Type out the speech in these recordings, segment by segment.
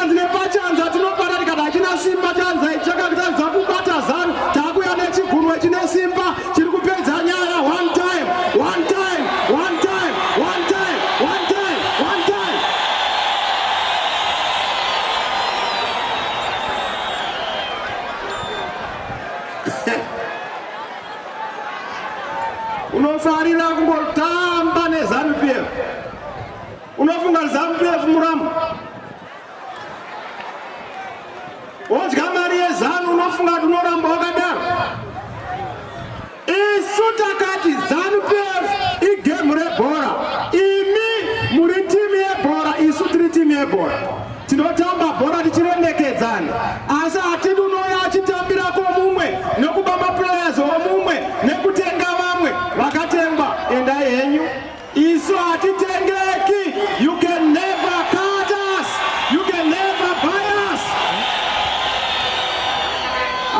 Zvikanzi nepachanza tinobata tikati hachina simba chanza ichi chakatadza kubata Zanu. Takuya nechigunwe chine simba chiri kupedza nyaya one time, one time, one time, one time, one time, one time. Unofarira kungotamba neZanu PF. Unofunga ZANU PF muramu? Wodya mari yeZANU unofunga kuti unoramba wakadaro? Isu takati ZANU PF igemu rebhora. Imi muri timu yebhora, isu tiri timu yebhora. Tinotamba bhora tichiremekedzana, asi hatidi unouya achitambirako mumwe nekuba maplayers omumwe nekutenga vamwe vakatengwa. Endai henyu. Isu hatitengeki. You can never cut us. You can never buy us.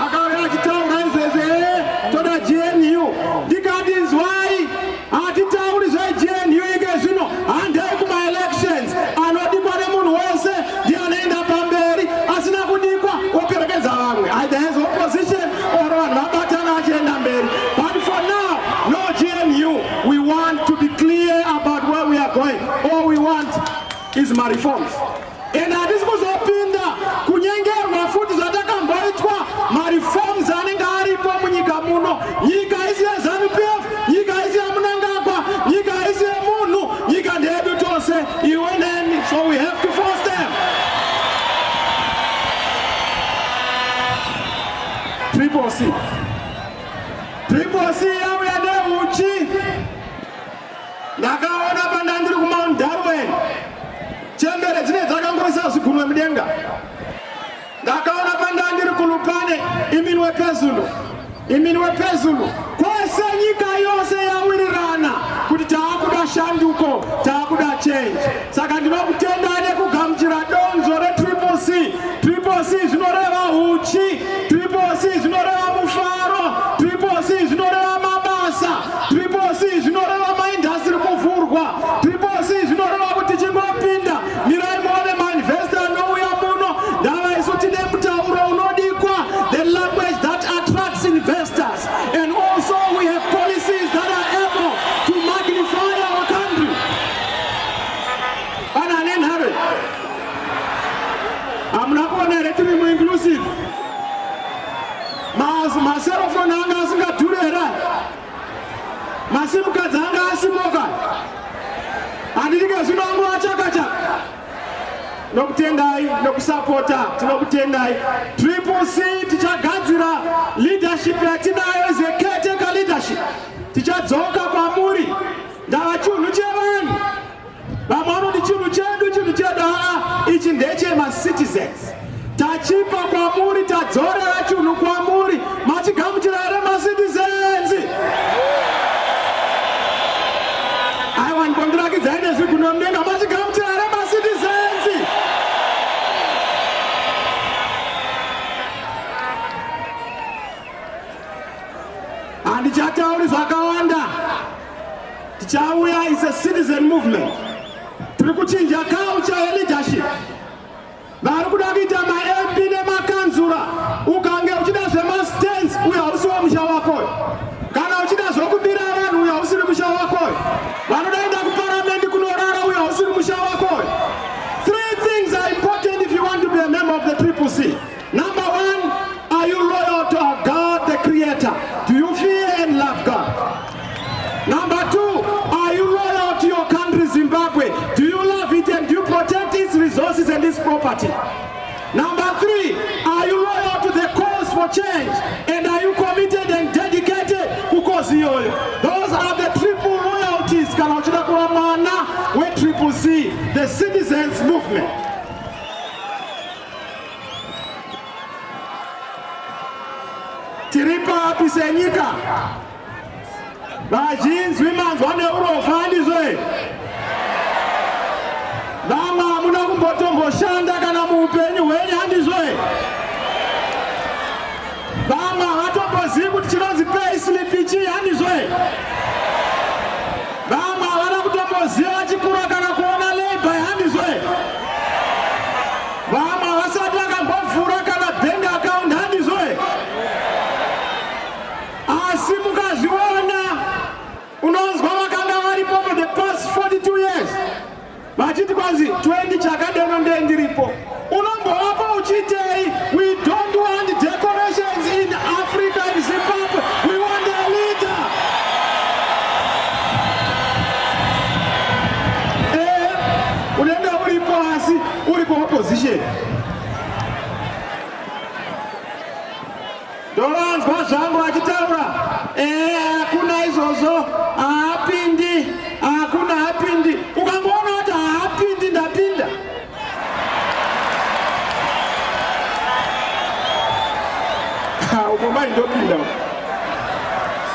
Akauya achitaura izvezvi, eh, toda GNU. Ndikati nzwai, hatitauri zveGNU ike zvino, handei kuma-elections. Anodikwa nemunhu wese ndiye anoenda pamberi, asina kudikwa operekedza vamwe. Either as opposition or vanhu vabatana achienda mberi. But for now, no GNU. We want to be clear about where we are going. All we want is mareforms. And hatisi kuzopinda kunyengerwa futi zvatakamboitwa mareforms anenge aripo munyika muno. Nyika isi yeZANU PF, nyika isi yaMnangagwa, nyika isi yemunhu, nyika ndeyedu tose, iwe neni. So we have to force them. Triple C. Triple C yauya neuchi. Ndakaona pandandiri kuMount Darwin. Chembere dzine dzakangoisa zvigunwe mudenga. Ndakaona pandandiri kuLupane iminwe pezulu. Iminwe pezulu. Kwese nyika yose yawirirana kuti taakuda shanduko, taakuda change. Saka ndinokutendai nekugamuchira donzvo reTriple C. Triple C zvinoreva huchi, Triple C zvinoreva mufaro, Triple C zvinoreva mabasa, Triple C zvinoreva maindastry kuvhurwa, Triple C zvinoreva kuti chingopinda, mirai muone mainvestor anouya muno. Ndava isu tine mutauro unodikwa, the language that attracts investors, and also we have policies that are able to magnify our country. Pana ane nhare hamuna kuona here tiri muinclusive maserofoni anga asingadhuri here masimukadzi anga asimuka handidike zvino angu achakachaka nokutendai nokusapota tinokutendai Triple C tichagadzira leadership yatinayo is a caretaker leadership tichadzoka kwamuri ndava chinhu chevanhu vamwe vanoti chinhu chedu chinhu chedu aa ichi ndechemacitizens tachipa kwamuri tadzorera chinhu kwamuri machigamuchira here macitizens aiwa ndikondirakidzai nezviguno mudenga machigamuchira here macitizens handichatauri zvakawanda tichauya is a citizen movement tiri kuchinja culture yeleadership vari kuda kuita maMP nemakanzura ukange uchida zvemastands uyo hausi womusha wakoyo kana uchida zvokubira vanhu uyo hausiri musha wakoyo vanoda enda kuparamendi kunorara uyo hausiri musha wakoyo three things are important if you want to be a member of the Triple C. Number one, are you loyal to our God the creator? Do you fear and love God? Number two, are you loyal to your country Zimbabwe? Do you love it and do you protect its resources and its property? Number three, are you loyal to the cause for change? And are you committed and dedicated kucause iyoyo? Those are the triple loyalties kana uchida kuva mwana weTriple C, the citizens movement. Tiri papi senyika? Vazhinzwi manzwa neurovha handizvo here? Vamwe hamuna kumbotomboshanda kana muupenyu hwenyu handizvo here? Vamwe havatombozivi kuti chinonzi payslip chii handizvo here? Vamwe havana kutomboziva vachikura kana kuona labour handizvo here? Vamwe kwanzi 20 chakadeno ndee ndiripo. Unombovapo uchiitei? We don't want decorations in Africa, in Zimbabwe. We want a leader. Unenge uripo asi uri kuopposition. Ndovanzwa zvangu achitaura, hakuna izvozvo, haapindi, hakuna, haapindi. Ukangoona kuti haapindi, ndapinda. Uko mai ndopinda.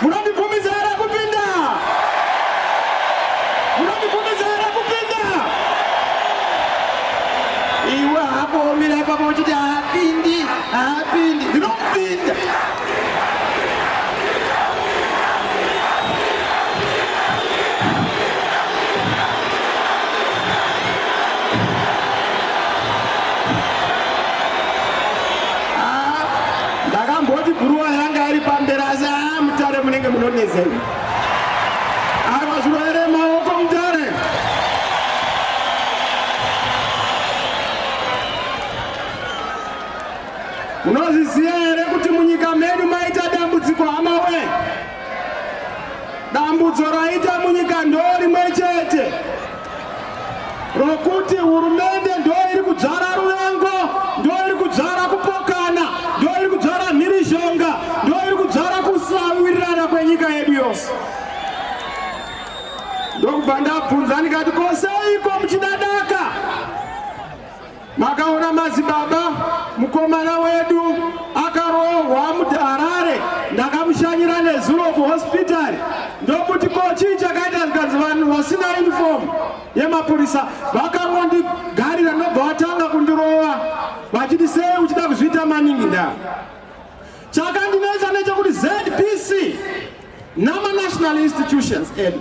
Munondibvumidza here kupinda? Munondibvumidza here kupinda? Iwe hapo womira ipapo uchiti haapindi, haapindi. Ndinopinda. Ndakamboti bhuruwa yanga iri pamberi, asi Mutare munenge munonetsa. Aiwa, zvirwere maoko Mutare. Munozviziva here kuti munyika medu maita dambudziko, hama we? Dambudzo raita munyika ndo rimwe chete rokuti hurumende ndo iri kudzvara ruvengo, ndo iri kudzvara kupokana, ndo iri kudzvara mhirizhonga, ndo iri kudzvara kusawirirana kwenyika yedu yose. Ndokubva ndabvunza ndikati, koseiko muchidadaka? Makaona madzibaba mukomana wedu akarohwa muHarare, ndakamushanyira nezuro kuhospitari. Ndokuti ko chii chakaita? Zvikanzi vanhu vasina uniform yemapurisa vakangondigarira, ndobva vatanga kundirova vachiti, sei uchida kuzviita maningi? Ndaa chakandinetsa nechekuti ZBC nama-national institutions edu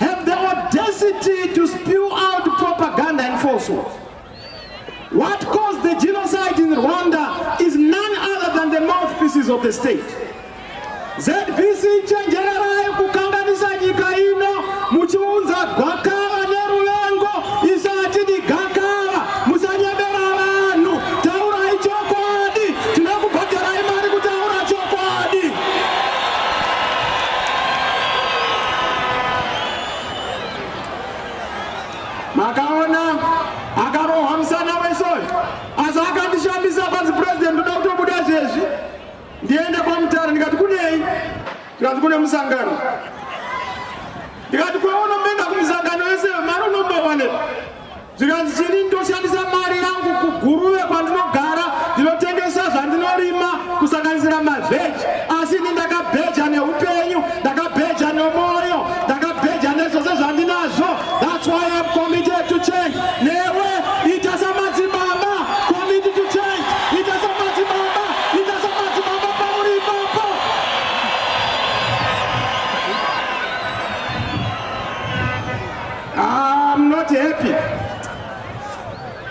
have the audacity to spew out propaganda and falsehoods. What caused the genocide in Rwanda is none other than the mouthpieces of the state. ZBC, chenjererai kukanganisa nyika ino muchiunza gwakava neruvengo. Isu hatidi gakava, musanyebera vanhu, taurai chokwadi. Tinokubhadharai mari kutaura chokwadi. Makaona akarohwa musana wesoyo, asi akandishamisa. Kwanzi, "President, ndoda kutobuda zvezvi ndiende kwaMutare." Ndikati, "Kunei?" Ndikati, "Kune musangano." Ndikati, "Kweunomboenda kumusangano yese, mari unombowane?" Zvikanzi, "Chini ndoshandisa mari yangu kuGuruve kwandinogara, ndinotengesa zvandinorima kusanganisira mavheji, asi ini ndakabheja neupenyu, ndakabheja nemwoyo, ndakabheja nezvose zvandinazvo. That's why I'm committed to change." Newe ita samadzibaba, commit to change. Ita samadzibaba, ita samadzibaba pauri ipapo. I'm not happy,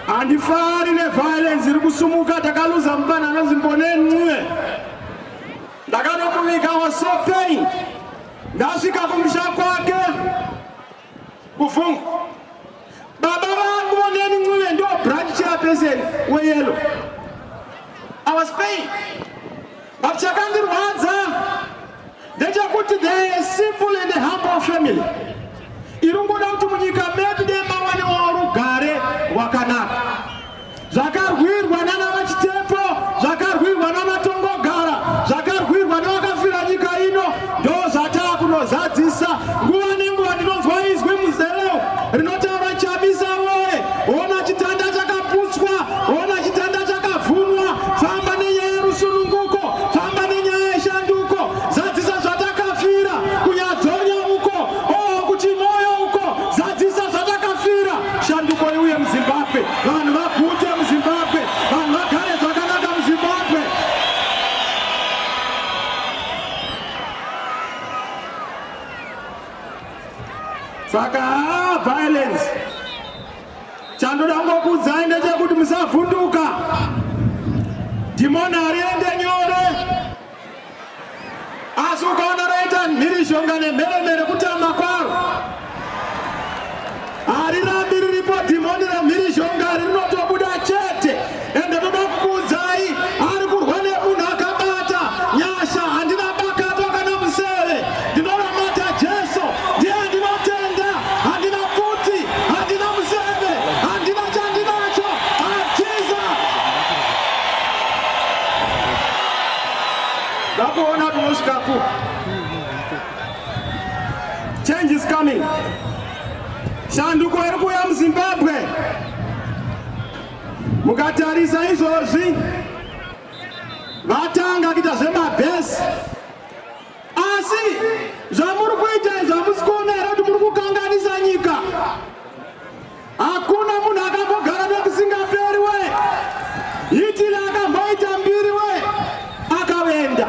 handifari neviolence iri kusumuka. Takaluza mufana anonzi Mboneni Ncube, ndakanomuviga, was so pained. Ndasvika kumusha kwake kuVhungu, baba vangu Mboneni Ncube ndo branch chairperson weyellow. I was pained, but chakandirwadza ndechekuti the simple and humble family iri kungoda kuti munyika medu demawanewo rugare rwakanaka. Zvakarwirwa nana vaChitepo, zvakarwirwa nana Tongogara, zvakarwirwa nevakafira nyika ino, ndo zvataa kunozadzisa. Nguva nenguva ndinonzwa izwi muzereo rinotaura, "Chamisa woye, ona chitanda chakaputswa, ona chitanda chakavhunwa. Famba nenyaya yerusununguko, famba nenyaya yeshanduko, zadzisa zvatakafira kuNyadzonya uko, o kuChimoyo uko, zadzisa zvatakafira. Shanduko iuye muZimbabwe, vanhu vagute muZimbabwe, vanhu vagare zvakanaka muZimbabwe." Saka haa, violence, chandoda kungokuudzai ndechekuti musavhunduka. Dhimoni hariende nyore, asi ukaona raita mhirizhonga nemheremhere, kutama kwaro. Harirambi riripo. riripo dhimoni remhirizhonga rinotobuda chete. Ende toda kukuudzai, ari kurwa nemunhu akabata nyasha. Handina bakatwa kana museve, ndinoramata Jesu, ndiye andinotenda. Handina pfuti, handina museve, handina chandinacho. Jesus ndakuona tinosvika ku change is coming. Shanduko iri kuuya muZimbabwe. Mukatarisa izvozvi, vatanga kuita zvemabhesi, asi zvamuri kuita izvi hamusi kuona here kuti muri kukanganisa nyika? Hakuna munhu akambogara nekusingaperi we. Hitler akamboita mbiri we, akaenda.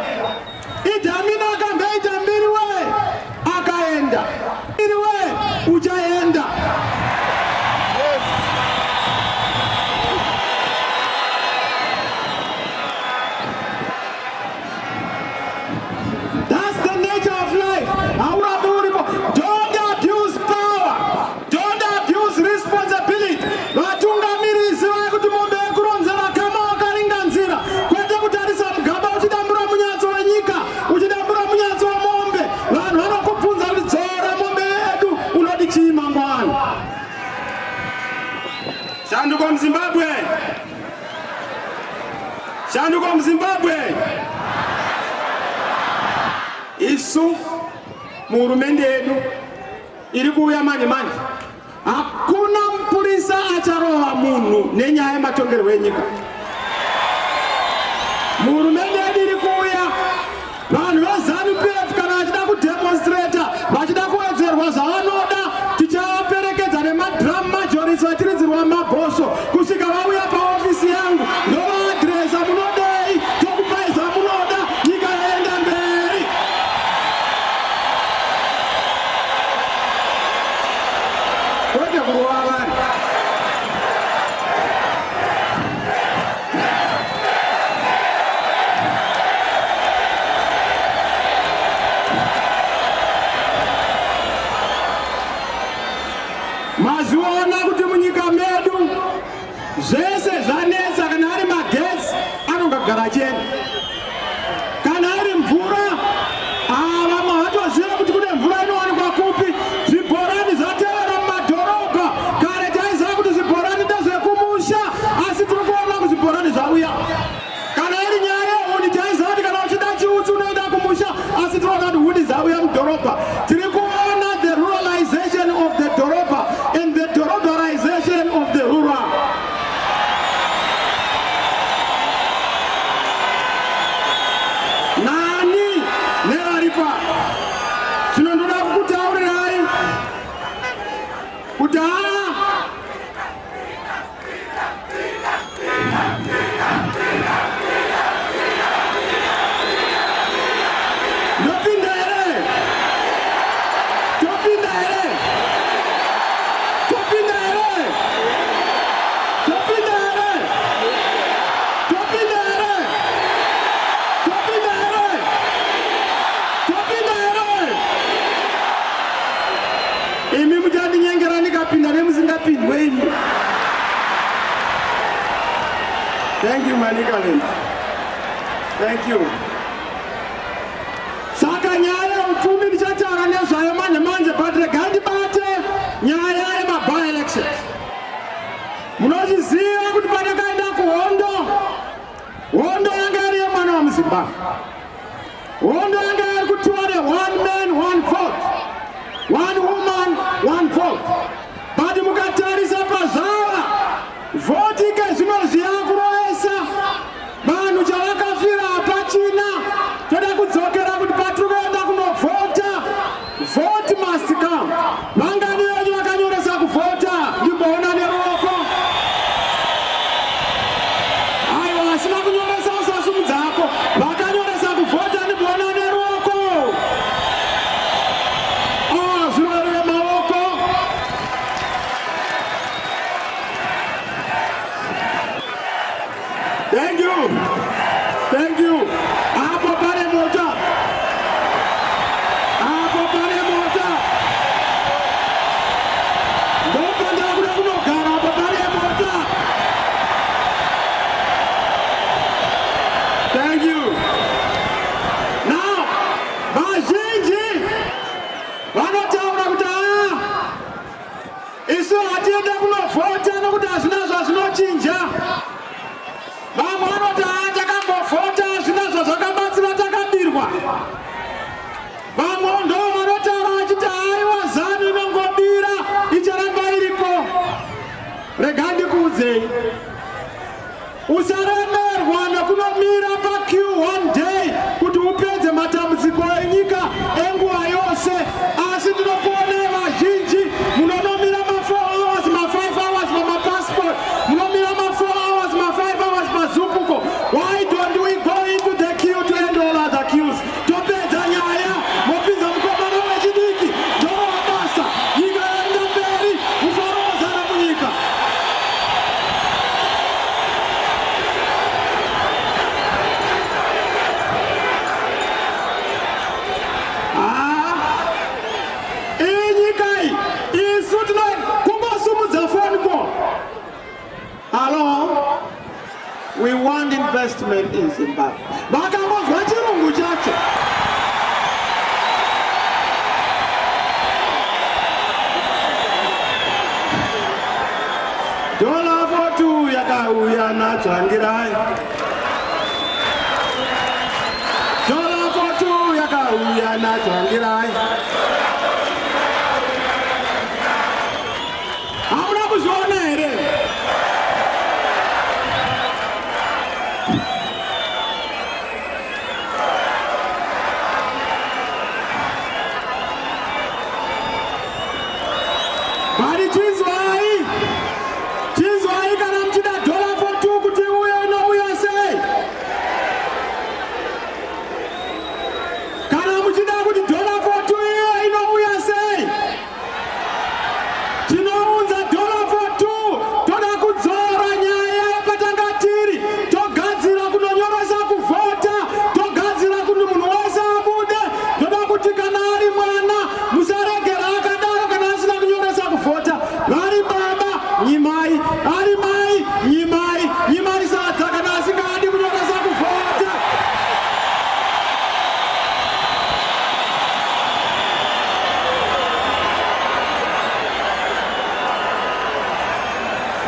Idi Amin akamboita mbiri we, akaenda. Mbiri we, uchaenda. Yes. That's the nature of life. Haurapi uripo. Don't abuse power. Don't abuse responsibility. Vatungamiriri vaya kuti mombe yekuronzera kama wakaringa nzira, kwete kutarisa mugaba uchidambura munyatso wenyika, uchidambura munyatso wemombe. Vanhu vanokubvunza kuti dzora mombe yedu, unoti chii mangwana? Shanduko muZimbabwe, shanduko muZimbabwe. Isu muhurumende yedu iri kuuya manje manje, hakuna mupurisa acharova munhu nenyaya yematongerwo enyika. Muhurumende yedu iri kuuya, vanhu veZANU PF kana vachida kudemonstrata, vachida kuwedzerwa zvavanoda, tichavaperekedza nemadrum majors vachiridzirwa mabhosvo kusvika vauya paofisi yangu. Ndovaadhiresa, munodei, tokupai zvamunoda, nyika yaenda mberi. Kwete kurova vanhu. Mazviona kuti munyika medu zvese zvanetsa. Kana ari magetsi, anongagara achienda. Kana ari mvura, vamwe havatoziva kuti kune mvura inowanikwa kupi. Zvibhorani zvatevera mumadhorobha. Kare taiziva kuti zvibhorani ndezvekumusha, asi tiri kuona kuti zvibhorani zvauya. Kana iri nyaya yehuni, taiziva kuti kana uchida chiutsi unoenda kumusha, asi tinoona kuti huni dzauya mudhorobha. Tiri kuona the ruralization of the dhorobha and the dhorobharization of the rural. Nani nevaripa zvino, ndoda kukutaurirai kuti haa, ndopinda here? Topinda here? Topinda here? Topinda here? Topinda here? Topinda here? Topinda here? Imi muchandinyengera ndikapinda nemusingapindwe imi. Thank you, Manicaland. Thank you. Saka nyaya yeupfumi ndichataura nezvayo manje manje, but regai ndibate nyaya yemaby-elections. Munozviziva kuti patakaenda kuhondo, hondo yanga iri yemwana wamuZimbabwe. Hondo yanga iri kutiwa ne-one man, one vote, one woman, one vote. But mukatarisa pazvava, vhoti ike zvinozvi yakurovesa vanhu. Chavakafira hapachina. Toda kudzokera kuti patiri kuenda kunovhota, vote must count. Vangani venyu vakanyoresa kuvhota? Ndimboona neruoko. Aiwa, asina kunyoresa usasumudzako. Vakanyoresa kuvhota, ndimboona neruoko. Ah, zviroverere maoko. Thank you. Thank you. Apo pane mota. Apo pane mota. Ndopandava kuda kunogara. ndikuudzei, usaremerwa nekunomira paqueue one day kuti upedze matambudziko enyika enguva yose. Asi ndinokuonai vazhinji munonomira ma4 hours, ma5 hours pamapassport, munomira ma4 hours, ma5 hours paZUPCO. Why don't we go into the queue to end all other queues? Topedza nyaya, mopinza mukomana wechidiki, ndorova basa, nyika yaenda mberi, mufaro wozara munyika. Ah, iyi nyika iyi, isu tino kungosumudza phone call, "Hello, we want investment in Zimbabwe." Vakangozwa chirungu chacho. Dollar for two yakauya naTsvangirai. Dollar for two yakauya naTsvangirai. Hamuna kuzviona here? Mari, chinzwai, chinzwai, kana muchida dollar for two kuti uye, inouya sei? Kana muchida kuti dollar for two iye, inouya sei? Tinounza dollar for two, toda kudzora nyaya yepatanga tiri, togadzira kunonyoresa kuvhota, togadzira kuti munhu wese abude. Toda kuti kana ari mwana, musaregera akadaro kana asina kunyoresa kuvhota. Vari baba, nyimai. Ari mai, nyimai. Nyimai sadza kana asingadi kunyoresa kuvhota.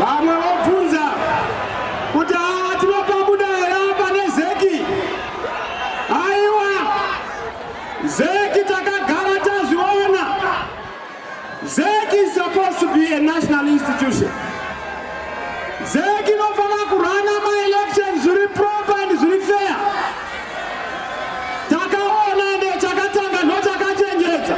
Vamwe vobvunza kuti, "Aa, tinopabuda here apa neZEC?" Aiwa, ZEC takagara tazviona. ZEC is supposed to be a national institution. ZEC inofanira kurana maelections zviri proper and zviri fair. Takaona ende chakatanga ndo chakachenjedza.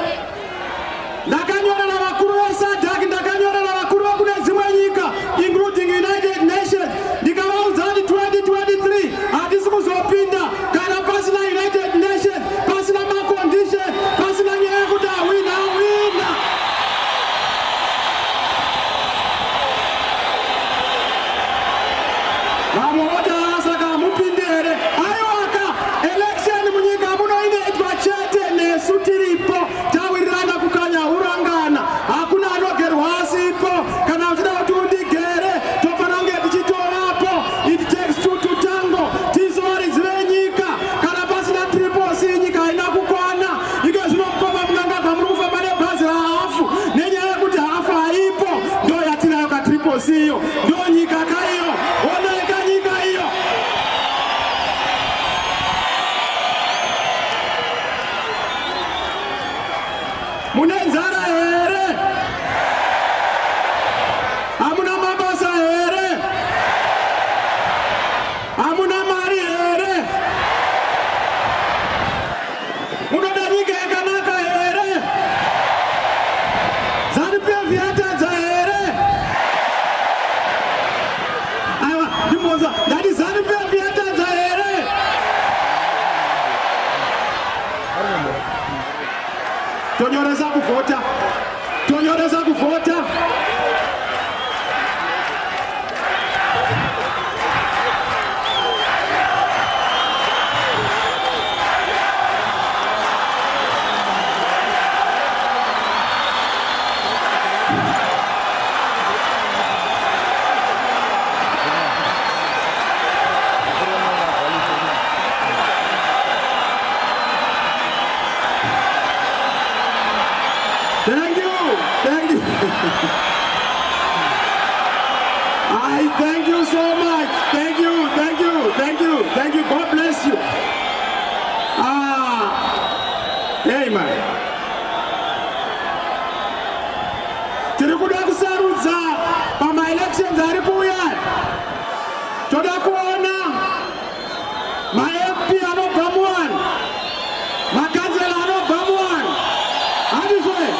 Ndakanyorera vakuru veSADC, ndakanyorera vakuru vekune dzimwe nyika, including United Nations, ndikavaudza kuti 2023 hatisi kuzopinda kana pasina United Nations, pasina macondition, pasina nyaya yekuti awina awina. Vamwe voti, "Ah, saka hamupindi here?" Aiwaka, election munyika muno inoitwa chete nesu tiripo, tawirirana kukanya urangana. Hakuna anogerwa asipo. Kana uchida kuti undigere, tofanira kunge tichitovapo. It takes two to tango. Tisu varidzi venyika. Kana pasina Triple C, nyika haina kukwana. Ike zvino mukoma Mnangagwa, muri kufamba nebhazi rahafu nenyaya yekuti hafu haipo. Ndo yatinayo ka Triple C iyo, ndo nyika kaiyo. Onai kanyika iyo. Mune nzara here? Hamuna mabasa here? Hamuna mari here? Munoda nyika yakanaka here? ZANU-PF yatadza here? Aiwa, ndimbonzwa. Ndati ZANU-PF yatadza here? Tonyoresa kuvhota, tonyoresa kuvhota. Thank you, thank you. I thank you so much. Thank you, thank you, thank you, thank you. God bless you. Ah, amen. Tiri kuda kusarudza pamaelections ari kuuya. auya aya. Toda kuona maMP anobva muvanhu, makanzela anobva muvanhu, handizvo here?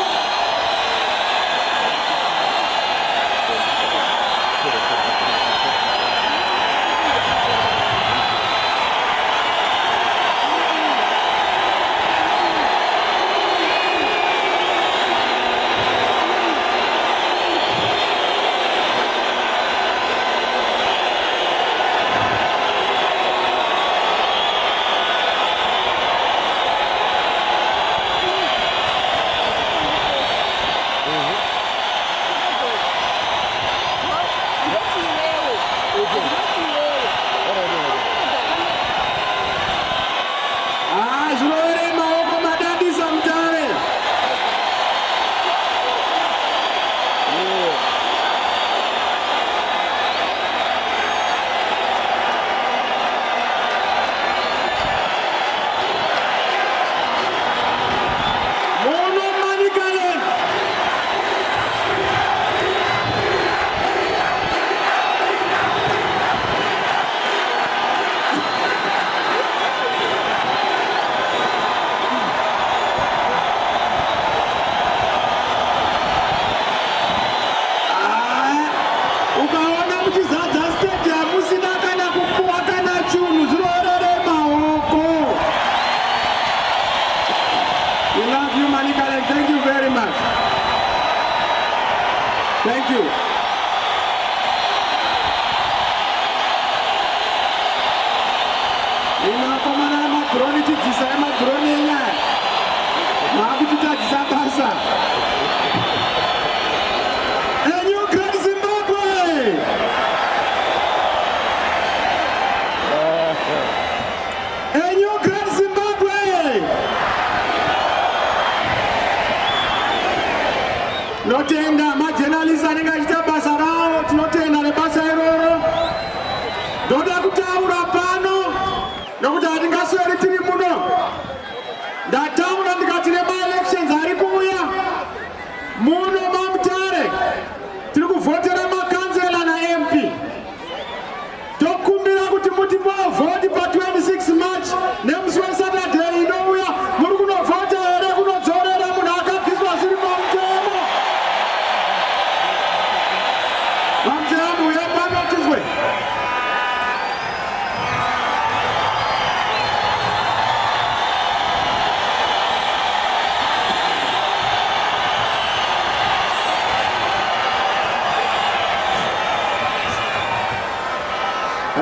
Ah, zvirovere maoko madadisa Mutare. Muno Manicaland. Ah, ukaona muchizadza stadium musina kana kupuwa kana chunhu, zviroorere maoko. We love you, Manicaland. Thank you very much. Thank you. Inokomana yemadhironi, chidzisai madhironi enyaya, maakutitadzisa basa. A new great Zimbabwe! A new great Zimbabwe! Tinotenda majournalist anenge achiita basa rawo, tinotenda nebasa iroro. Ndoda kutaura pano nokuti hatingasweri tiri muno. Ndataura ndikati nemaelections ari kuuya muno maMutare, tiri kuvhotera makanzela naMP. Tokumbira kuti mutipawo vhoti pa26 March, nemusi weSaturday inouya. Muri kunovhota here kunodzorera munhu akabviswa zviri pamutemo? VaMuteyambi, uya pano tizwe.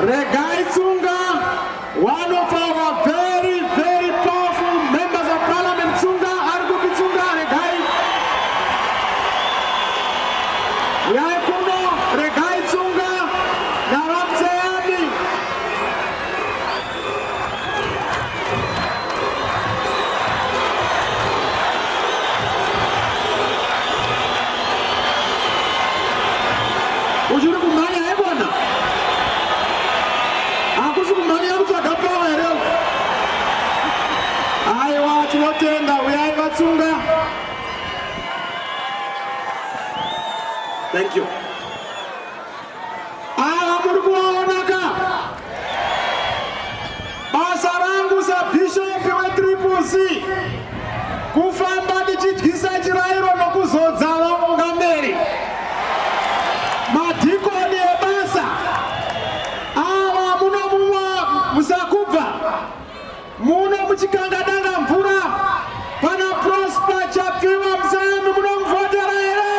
Regai Tsunga, one of our very, very powerful members of parliament. Tsunga, ari kupi Tsunga? Regai. Uyai kuno, Regai Tsunga, naVaMutseyami. Uchiri kumhanya haikona? Hakusi kumhanya kutsvaga power here? Aiwa, tinotenda. Uyai, vaTsunga. Thank you. Ava muri kuvaona ka, basa rangu sabhishopi weTriple C kufamba ndichidyisa chirayiro nokuzodza vaungameri, madhikoni ebasa ava. Muno mumwa musakubva muno muchikangadanga mvura, pana Prosper Chapiwa Musayami. Munomuvhotera here?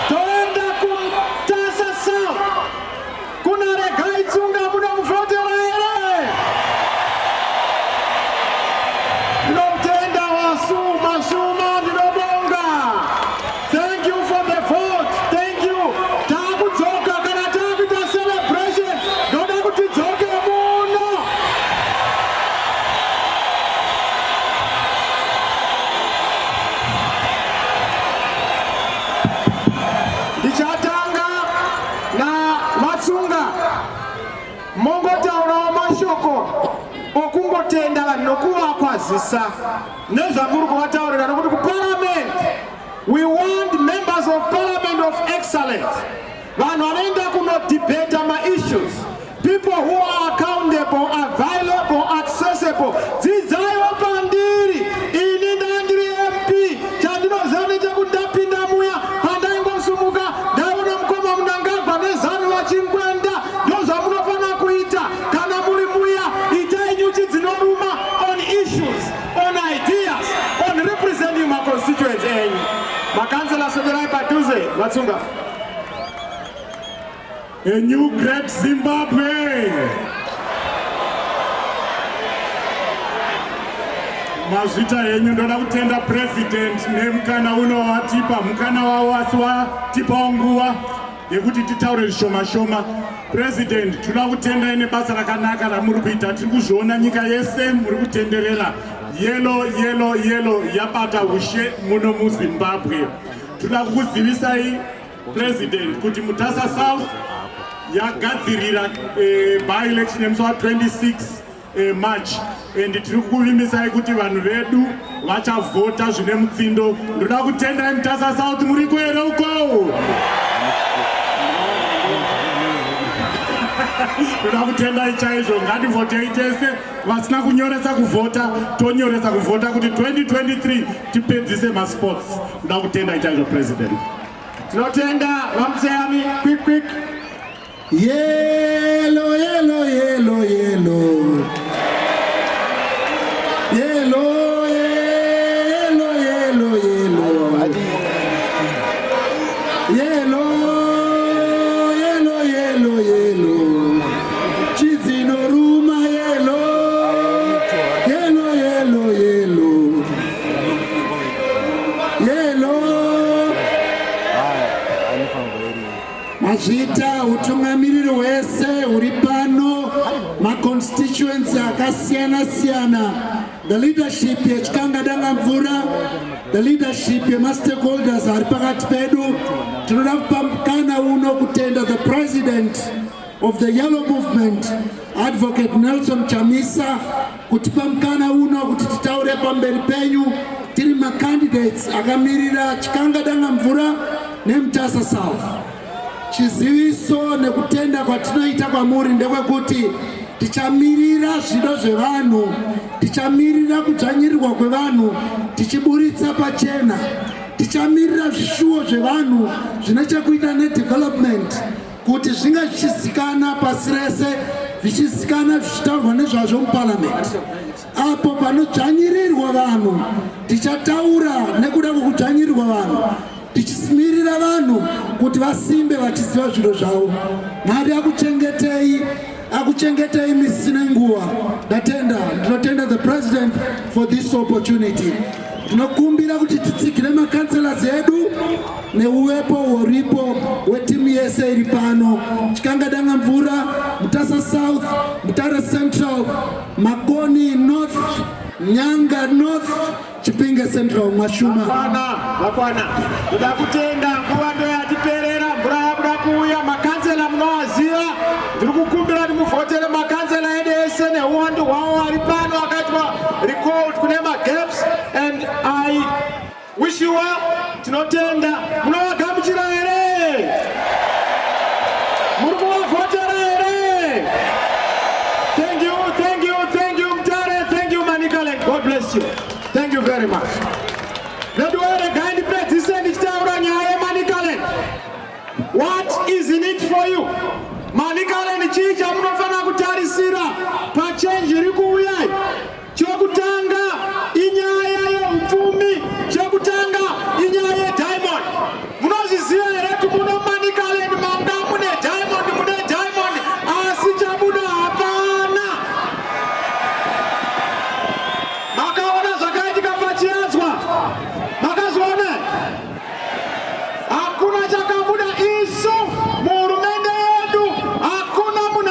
Toenda kuMutasa South, kuna Regai Tsunga. Munomuvhotera here? Ndinomutenda wasuma suma, ndinobonga. Thank you for the vote, thank you. Taakudzoka kana taakuita celebration, ndoda kuti dzoke muno. Ndichatanga naVaTsunga, mongotaurawo mashoko okungotenda vanhu nokuvakwazisa nezvamuri kuvataurira, nokuti kuparliament we want members Members of Parliament of excellence, vanhu vanoenda kunodhibheta maissues, people who are accountable, available, accessible. Dzidzaiwo pandiri. Ini ndandiri MP, chandinoziva ndechekuti ndapinda muya, pandaingosumuka ndaiona mukoma Mnangagwa neZANU vachingwenda. Ndozvamunofanira kuita kana muri muya. Itai nyuchi dzinoruma on issues, on ideas, on representing maconstituents enyu. Makansela, swederai padhuze. Vatsunga. A new great Zimbabwe. Mazvita henyu. Ndoda kutenda President nemukana uno watipa, mukana wavo, asi watipawo nguva yekuti titaure zvishoma shoma. President, toda kutendai nebasa rakanaka ramuri kuita. Tiri kuzviona nyika yese muri kutenderera. Yellow, yellow, yellow yabata ushe muno muZimbabwe. Toda kukuzivisai, President, kuti Mutasa South yagadzirira by election yemusi wa26 March, and tiri kukuvimbisai kuti vanhu vedu vachavhota zvine mutsindo. Ndoda kutendai. Mutasa South muriko here uko? Ndoda kutendai chaizvo. Ngativhotei tese. Vasina kunyoresa kuvhota, tonyoresa kuvhota kuti 2023 tipedzise masports. Ndoda kutendai chaizvo, President. Tinotenda, VaMutseyami. Quick, quick. Yellow, yellow, yellow, yellow. Yellow, yellow, yellow, yellow. Yellow, yellow, yellow, yellow. Chidzinoruma yellow. Yellow, yellow, yellow. Yellow. Mazvita, utungamiriri hwese huri pano, maconstituency akasiyana siyana, the leadership yeChikanga Dangamvura, the leadership yemastakeholders ari pakati pedu, tinoda kupa mukana uno kutenda the President of the Yellow Movement, Advocate Nelson Chamisa, kutipa mukana uno kuti titaure pamberi penyu tiri macandidates akamirira Chikanga Dangamvura neMutasa South. Chiziviso nekutenda kwatinoita kwamuri ndekwekuti tichamirira zvido zvevanhu, tichamirira kudzvanyirirwa kwevanhu tichiburitsa pachena, tichamirira zvishuwo zvevanhu zvine chekuita nedevelopment kuti zvinge zvichizikana pasi rese, zvichizikana, zvichitaurwa nezvazvo muparamende. Apo panodzvanyirirwa vanhu, tichataura nekuda kwekudzvanyirirwa vanhu, tichisimirira vanhu kuti vasimbe vachiziva zvido zvavo. Mwari akuchengetei, akuchengetei misi nenguva. Ndatenda. Ndinotenda the President for this opportunity. Ndinokumbira kuti titsigire makanselas edu neuwepo huripo wetimu yese iri pano: Chikanga Dangamvura, Mutasa South, Mutare Central, Makoni North, Nyanga North, Chipinge Central. Mwashuma. Vakwana, vakwana. Ndoda kutenda, nguva ndo yatiperera, mvura yabuda kuuya. Makanzela munowaziva. Ndiri kukumbira kuti muvhotere makanzela edu ese neuwandu hwavo ari pano akaitwa recalled kune magaps, and I wish you well. Tinotenda. Munovagamuchira here? Muri kuvavhotera here? Thank you, thank you, thank you, Mutare. Thank you, Manicaland. God bless you. Thank you very much. Veduwe, regai ndipedzise ndichitaura nyaya yeManicaland. What is in it for you, Manicaland? Chii chamunofanira kutarisira pachange iri kuuyai? Chokutanga inyaya yeupfumi, chokutanga inyaya yediamond. Munozviziva here kuti muno Manicaland manga mune diamond? Mune diamond, asi chabuda hapana. Makaona zvakaitika paChiadzwa, makazviona, hakuna chakabuda. Isu muhurumende yedu hakuna munhu.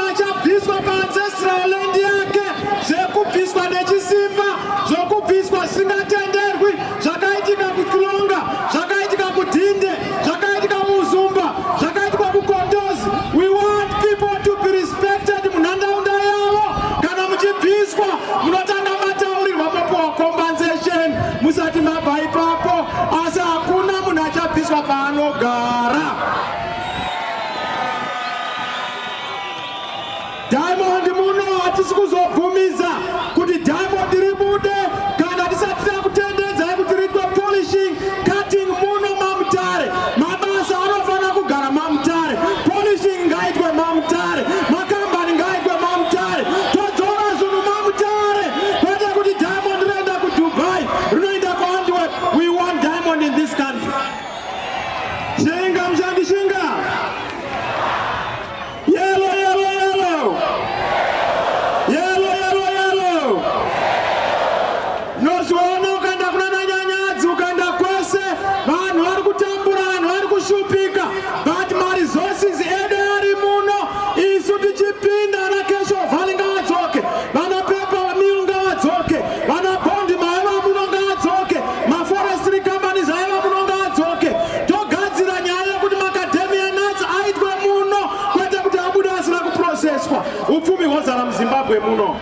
Hatisi kuzobvumidza kuti diamond ribude kana tisati takutendedzai kuti riitwe polishing, cutting muno maMutare. Mabasa anofanira kugara maMutare, polishing ngaitwe maMutare, makambani ngaitwe maMutare, todzora zvinhu maMutare, kwete kuti diamond rinoenda kuDubai, rinoenda kuAntwerp. We want diamond in this country. Shinga mushandi, shinga! Yellow, yellow, yellow, yellow, yellow, yellow! Nozviona ukaenda kuna Nanyanyadzi, ukaenda kwese, vanhu vari kutambura, vanhu vari kushupika, but maresources edu ari muno. Isu tichipinda, vana Cashew Valley ngavadzoke, vana paper mill ngavadzoke, vana Bond maiva muno ngavadzoke, maforestry companies aiva muno ngavadzoke. Togadzira nyaya yekuti macadamia nuts aitwe muno, kwete kuti abude asina kuprocesswa. Upfumi hwozara muZimbabwe muno.